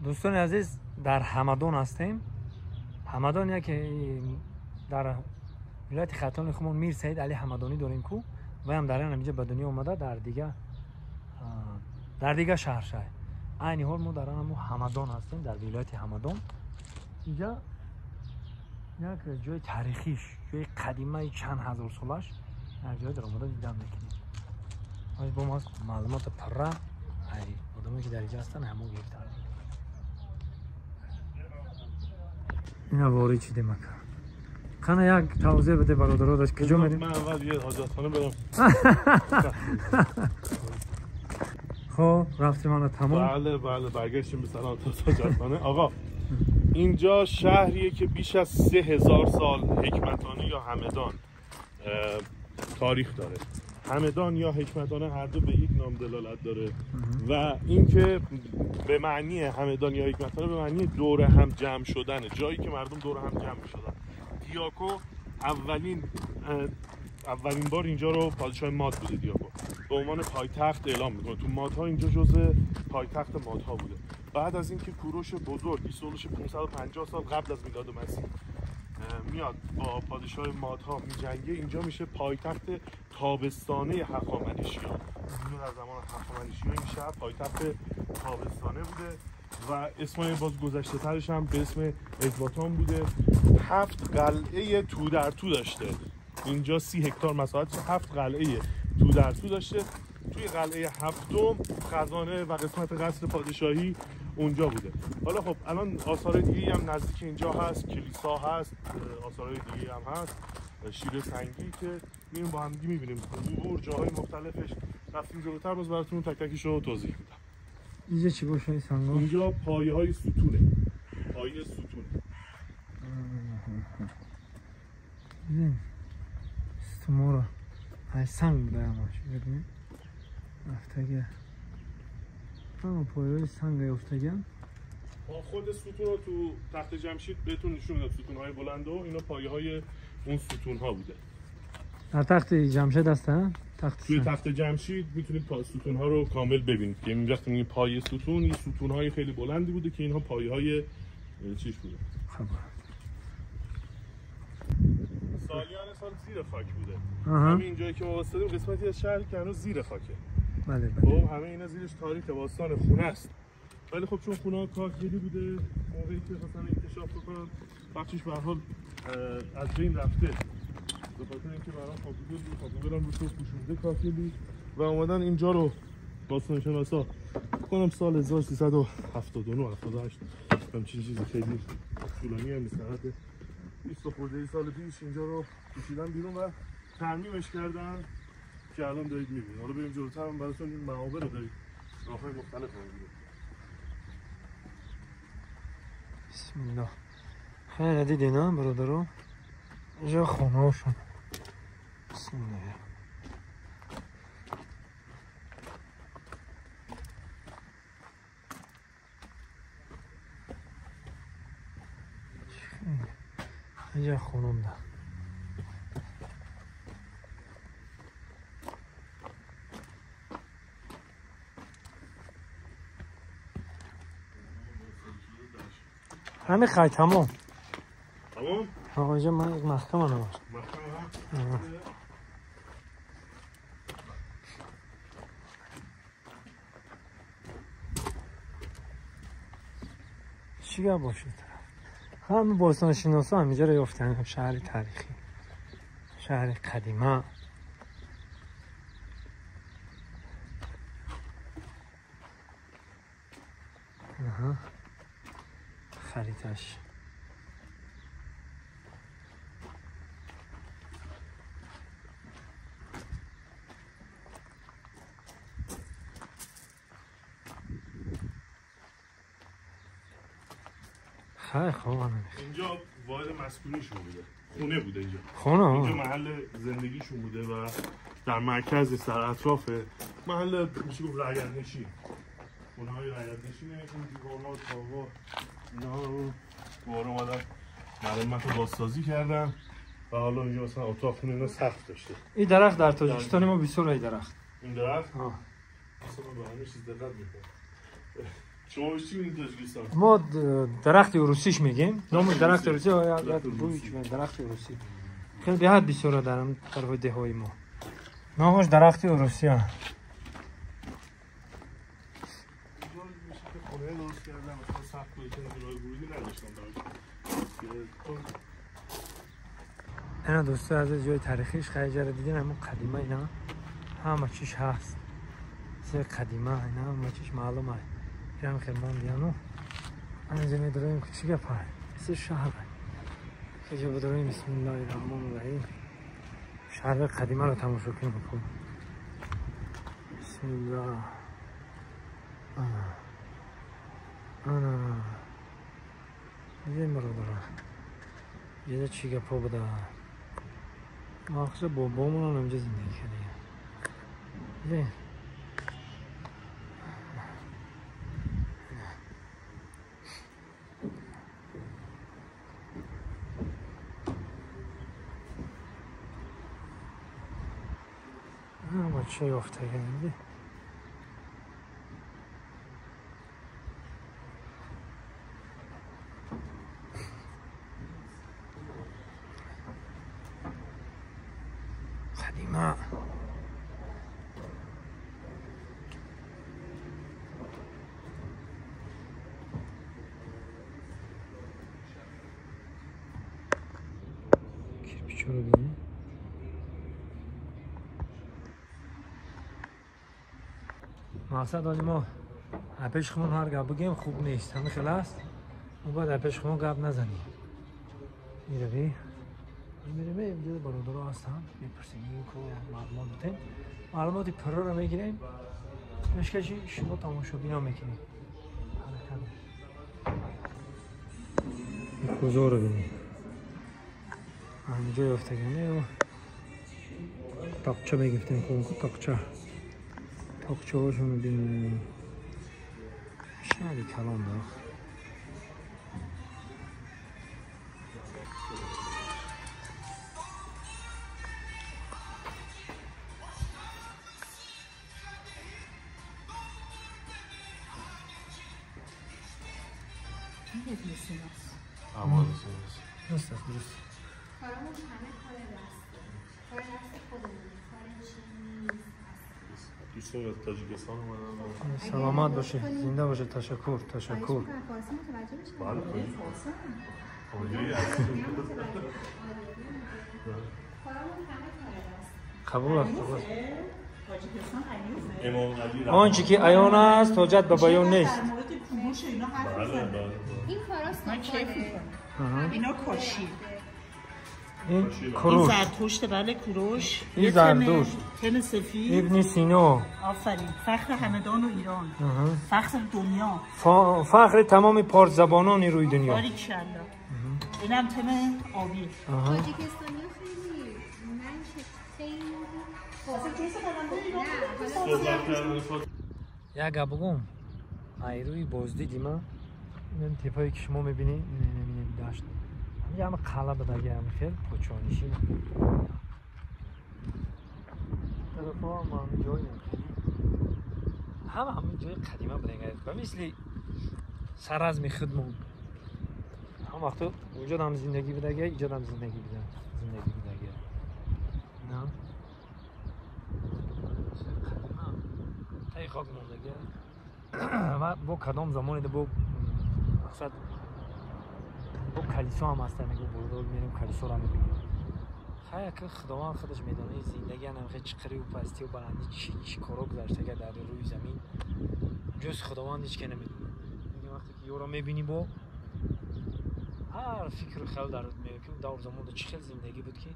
Дӯстони азиз, дар Ҳамадон ҳастем. Ҳамадон яке дар вилояти Хатлони худмон Мир Саид Али Ҳамадонӣ дорем ку ваям дар ҳаминҷа ба дунё омада, дар дига шаҳр шай. Айни ҳол мо дар ҳамон Ҳамадон ҳастем, дар вилояти Ҳамадон. Инҷа як ҷои таърихиш, ҷои қадимаи чанд ҳазорсолаш як ҷой дар омада дидан мекунем. Бо мо маълумоти пурра одамое ки дар инҷа ҳастанд ҳамо гирифта. Ина ворид шудем ака. Қана як тавзеҳ бده бародаро, даш куҷо мерем? Ман аввал یه ҳоҷатхона برم. خب رفتیم آن تمام. بله بله، برگشتیم به سلامت حاجتخانه. آقا اینجا شهریه که بیش از 3000 سال حکمتانه یا همدان تاریخ داره. همدان یا حکمتانه هر دو به یک نام دلالت داره و اینکه به معنی همدان یا حکمتانه به معنی دور هم جمع شدنه، جایی که مردم دور هم جمع شدن. دیاکو اولین بار اینجا رو پادشاه ماد بوده. دیاکو به عنوان پایتخت اعلام میکنه. تو مادها اینجا جزء پایتخت مادها بوده. بعد از اینکه کوروش بزرگ 550 سال قبل از میلاد مسیح میاد با پادشاه مادها میجنگه، اینجا میشه پایتخت تابستانه هخامنشیان. در زمان هخامنشیان این شهر پایتخت تابستانه بوده و اسمای باز گذشته ترش هم به اسم اکباتان بوده. 7 قلعه تو در تو داشته. اینجا 30 هکتار مساحت، 7 قلعه تو در تو داشته. توی قلعه هفتم خزانه و قسمت قصر پادشاهی اونجا بوده. حالا خب الان آثار دیگه هم نزدیک اینجا هست، کلیسا هست، آثار دیگه هم هست، شیر سنگی که میریم با هم دیگه می‌بینیم. عبور جاهای مختلفش رفتیم جلوتر، باز براتون تک تکش رو توضیح میدم. اینجا چی باشه این سنگا؟ اینجا پایه‌های ستونه. پایه ستون. ببین ستون های سنگ بوده همش. ببین افتگه اما پایه‌های سنگ افتگه. خود ستون رو تو تخت جمشید بهتون نشون میدم، ستون‌های بلند و اینا پایه‌های اون ستون‌ها بوده. در تخت جمشید هست ها؟ توی تخت جمشید میتونید ستون‌ها رو کامل ببینید که وقتی میگیم پایه ستون، یه ستون‌های خیلی بلندی بوده که اینها پایه‌های چیش بوده. خب سالیان سال زیر خاک بوده. همین اینجایی که ما واسطیم قسمتی از شهر که هنوز زیر خاکه. بله بله. خب همه اینا زیرش تاریخ باستان خونه است. ولی خب چون خونه کاکلی بوده موقعی که خواستن اکتشاف بکنن بخشش به هر حال از بین رفته. به خاطر اینکه برام کامپیوتر بود، کامپیوترم رو پوشونده کاکلی و اومدن اینجا رو باستانشناسا فکر کنم سال 1379 78 همچین چیزی، خیلی طولانی هم نیست، 20 خورده سال پیش اینجا رو کشیدن بیرون و ترمیمش کردن که الان دارید میبینید. حالا بریم جلوتر من براتون این معابر رو دارید، راه‌های مختلف رو میبینید. بسم الله. خیلی دیدین ها برادرو، اینجا خونه هاشون. بسم الله. اینجا خونم ده. همه خیلی تمام. تمام؟ آقا اینجا من یک محکم هم باش. محکم هم؟ چی گفت باشید؟ همه باستان شناسا همینجا رو یافتن. شهر تاریخی، شهر قدیمه. آها خریطش. خیلی خوب. اینجا واحد مسکونیشون بوده، خونه بوده اینجا. خونه اینجا محل زندگیشون بوده و در مرکز سر اطراف محل میشه گفت رعیت نشین، خونه های رعیت نشینه. این دیوارها تاوا اینا رو دوباره اومدن مرمت رو بازسازی کردن و حالا اینجا مثلا اتاق خونه اینا سقف داشته. این درخت در تاجیکستان ما بسیار این درخت. این درخت؟ اصلا من به همه چیز دقت میکنم. شما بهش چی میگین تاجیکستان؟ ما درخت روسیش میگیم. نام درخت روسی درخت روسی. خیلی بی‌حد بسیار دارم طرف دههای ما. نامش درخت روسی ها. اینا دوستا از جای تاریخیش خیلی جا دیدین همون قدیمه اینا همه چیش هست. سه قدیمه اینا همه چیش معلومه. اینم خیلی دیانو. اینجا میداریم که چی گپه؟ سه شهر. اینجا بداریم بسم الله الرحمن الرحیم. شهر قدیمه رو تماشا کنیم. بسم الله. آنا دیدیم برادران یه چی گپا بوده. مخصوصا بابامون هم اینجا زندگی کردیم. دیدیم اما چه یافته قدیمه. کرپیچو رو ببینید. مقصد آلی ما پیش خمون هر گپ بگیم خوب نیست، همه خیلی است. ما باید پیش خمون گپ نزنیم. میروی میریم اینجا برادرها هستن میپرسیم که معلومات بدیم، معلومات پر رو میگیریم، پیشکشی شما تماشابینا میکنیم. حرکت کجا رو ببینیم؟ اینجا یافتگانه و تاقچه میگفتیم، خب تاقچه تاقچه هاشون رو ببینیم. شهری کلان داره. درست درست. کارامون همه کار دسته، کار دست خودمونه، کار چیزی نیست. دوستان از تاجیکستان اومدن. سلامت باشه، زنده باشه. تشکر تشکر. فارسی متوجه میشن؟ بله فارسی. کارامون همه کار دسته. قبول است. آنچه که عیان است حاجت به بیان نیست. در مورد کوروش اینا حرف می‌زنه. این کاراست. من کیف می‌کنم. اینا کاشی. این کوروش. این زرتشت. بله کوروش. این زرتشت. تن سفید. ابن سینا. آفرین. فخر همدان و ایران. فخر دنیا. فخر تمام پارس زبانان روی دنیا. باریکلا. اینم تم آبی. تاجیکستانی خیلی من خیلی یک گپ بگم ایروی بازدیدی ما این تیپایی که شما میبینید این دشت همه همه قلعه بوده، همه خیلی پوچانشین طرفا هم همه جایی خیلی همه همه جای قدیمه بوده، مثل سرزم خودمون هم وقتا اونجا هم زندگی بوده، اینجا هم زندگی بوده، زندگی بوده. نه خاک موندگی و با کدام زمانی ده با مقصد با کلیسا هم هستن، میگو بردار میریم کلیسا رو میبینیم. خیلی که خداوند خودش میدونه زندگی هم خیلی چقری و پستی و بلندی چی چی کارا گذشته که در روی زمین جز خداوند هیچ که نمیدونه. میگه وقتی که یورو میبینی با هر فکر و خیال در میاد که در زمان ده چه خیلی زندگی بود که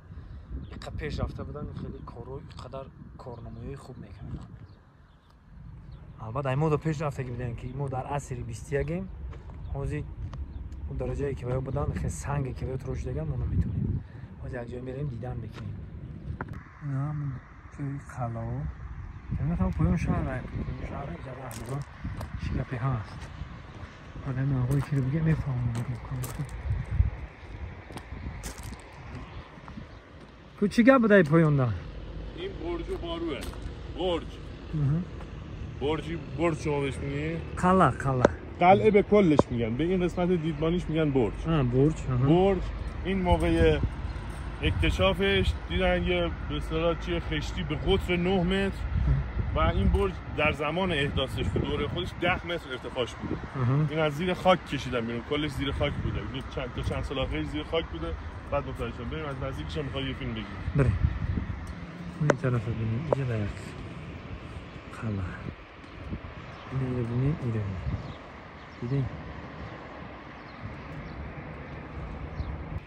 اینقدر پیش رفته بودن، خیلی کارو اینقدر کارنامه‌ای خوب میکردن. البته ما در پیش رفته بودن که ما در عصر 21 یم، اون درجه که باید بودن خیلی سنگ که باید روش دیگه ما نمیتونیم. حاضر یک جای میریم دیدن میکنیم. این هم جای قلعه. این پایان شهر، پایان شهر اینجا راه چی گپی هست. آدم آقایی که رو بگه میفهمم. کو چی گپ بوده پایان ده؟ این برج و باروه. برج. برجی برج شما بهش میگی؟ قلعه قلعه. قلعه به کلش میگن، به این قسمت دیدبانیش میگن برج. برج. برج این موقع اکتشافش دیدن یه به اصطلاح چیه خشتی به قطر 9 متر و این برج در زمان احداثش تو دوره خودش 10 متر ارتفاعش بوده. این از زیر خاک کشیدن بیرون، کلش زیر خاک بوده. این چند سال آخر زیر خاک بوده. بعد متوجه شدم. بریم از نزدیکش میخوای یه فیلم بگیریم. بریم. این طرف ببینیم. اینجا در قلعه. اینو ببینیم، اینو ببینیم. دیدین؟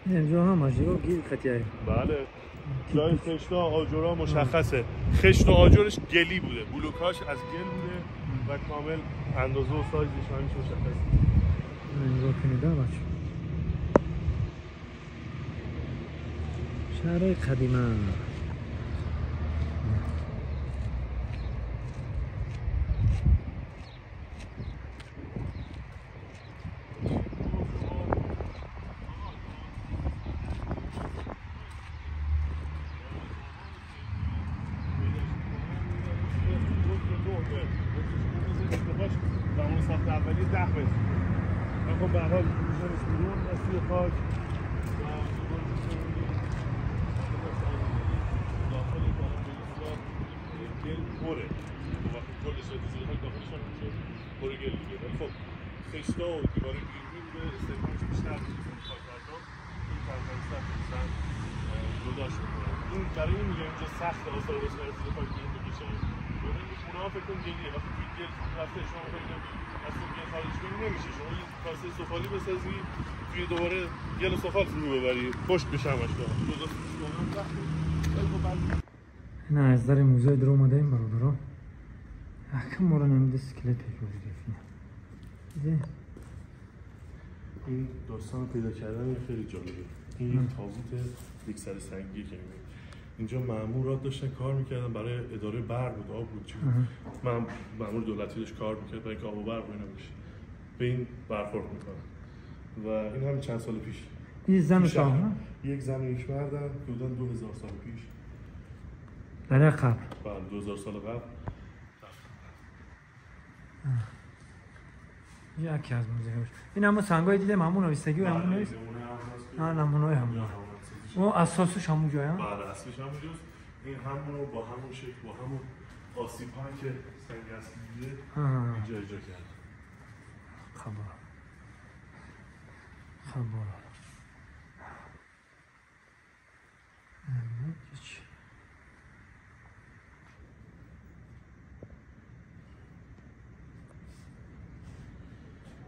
اینجا هم ماجرا گیر قطعی. بله. جای خشتا آجرها مشخصه. خشت و آجرش گلی بوده، بلوکاش از گل بوده و کامل اندازه و سایزش همیشه مشخصه. نگاه کنید بچه. شهرهای قدیمه. زمان ساخت اولیه 10 متر. خب به هر حال می‌ذارش بیرون از توی خاک و داخل گل پره. وقتی کلش رو زیر خاک داخلش هم میشه پر گل دیگه. ولی خب خشتا و دیوار بیرونی بوده، استحکامش بیشتر بوده. خاک بردار این طرف مثلا جداش می‌کنه. این برای این میگه اینجا سخت آثار باستانی از زیر خاک بیرون بکشن. خونه ها فکر کن گلیه، وقتی توی گل رفته شما می‌خواید از تو گل خارج کنی نمیشه. شما یه کاسه سفالی بسازی توی دوباره گل و سفال فرو ببری خشک بشه همش. نه از در موزه در اومده این برادرها اکم مورا نمیده سکلت پیش گرفتیم. این داستان پیدا کردن خیلی جالبه. این یک تابوت یک سر سنگی که می‌بینید اینجا مامورات داشتن کار میکردن برای اداره برق بود، آب بود، چی بود. من مامور دولتی داشت کار میکرد برای اینکه آب و برق و اینا بشه. به این برخورد میکنن و این همین چند سال پیش. این زن شاه یک زن و یک مردن حدوداً 2000 سال پیش. در قبل. بله 2000 سال قبل. یکی از موزه هاش. این همون سنگای دیدم، همون نویسگی و همون نویس. نه نمونه‌های همون. او اساسش همون جایه؟ بله اصلش همونجاست. این همون رو با همون شکل با همون آسیب هایی که سنگ اصلی بوده اینجا اجرا کرد. خبر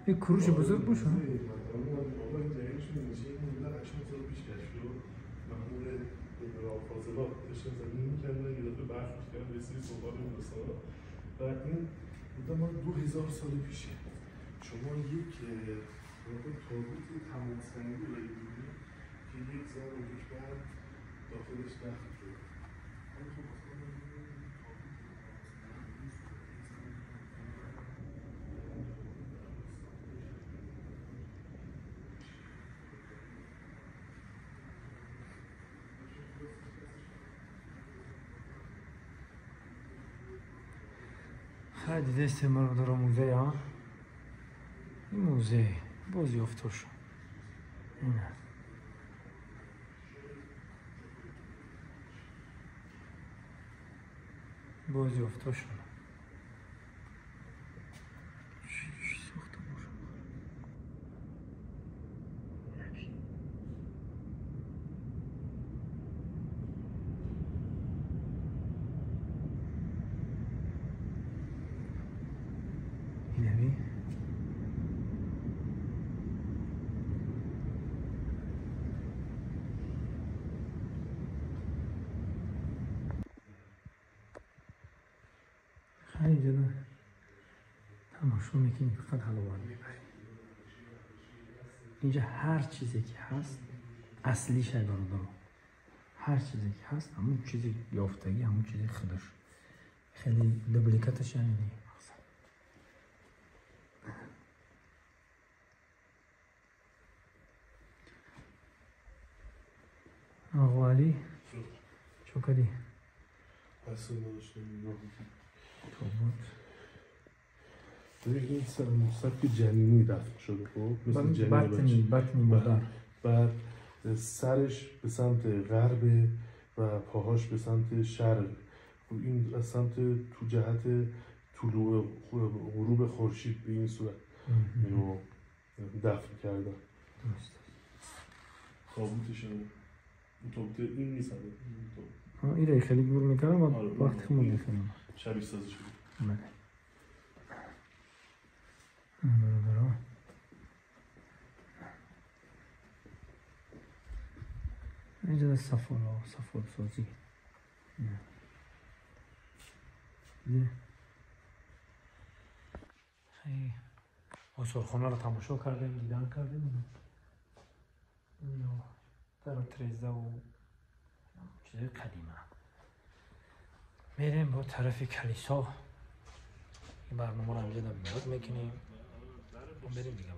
یک کوروش بزرگ باشه. فاضلاب داشتن زمین می‌کردن، یه دفعه برف می‌کردن به سری سفال این داستانا و این بودن مال 2000 سال پیشه. شما یک تابوت تمام سنگی رو می‌بینید که یک زن و یک مرد داخلش دفن شده. خیلی دیده برادرها موزه ها. این موزه باز یافته شد. اینه باز یافته شد. چی ساخته باشه؟ اینمی خیلی جدا تماشا میکنیم، فقط حلوان میبریم. اینجا هر چیزی که هست اصلیش برادرها، هر چیزی که هست همون چیزی یافتگی، همون چیزی خودش، خیلی دوبلیکاتش یعنی دیگه. آقا علی چو کردی؟ اصلا نداشتم نگاه میکنم. تابوت ببین این سبک جنینی دفن شده، خب مثل جنینی بطنی مادر. بعد سرش به سمت غرب و پاهاش به سمت شرق. خب این از سمت تو جهت طلوع غروب خورشید به این صورت اینو دفن کردن. درست. تابوتش این تابوت این نیست. این خیلی گور میکردم و وقتی که من دفنم شبیه سازی شده. بله. برادران اینجا سفال سفال سازی. خیلی آثارخانه رو تماشا کردیم، دیدن کردیم. در تریزه و چیزای قدیمه. میریم با طرف کلیسا. این برنامه رو اینجا میاد میکنیم. بریم دیگه.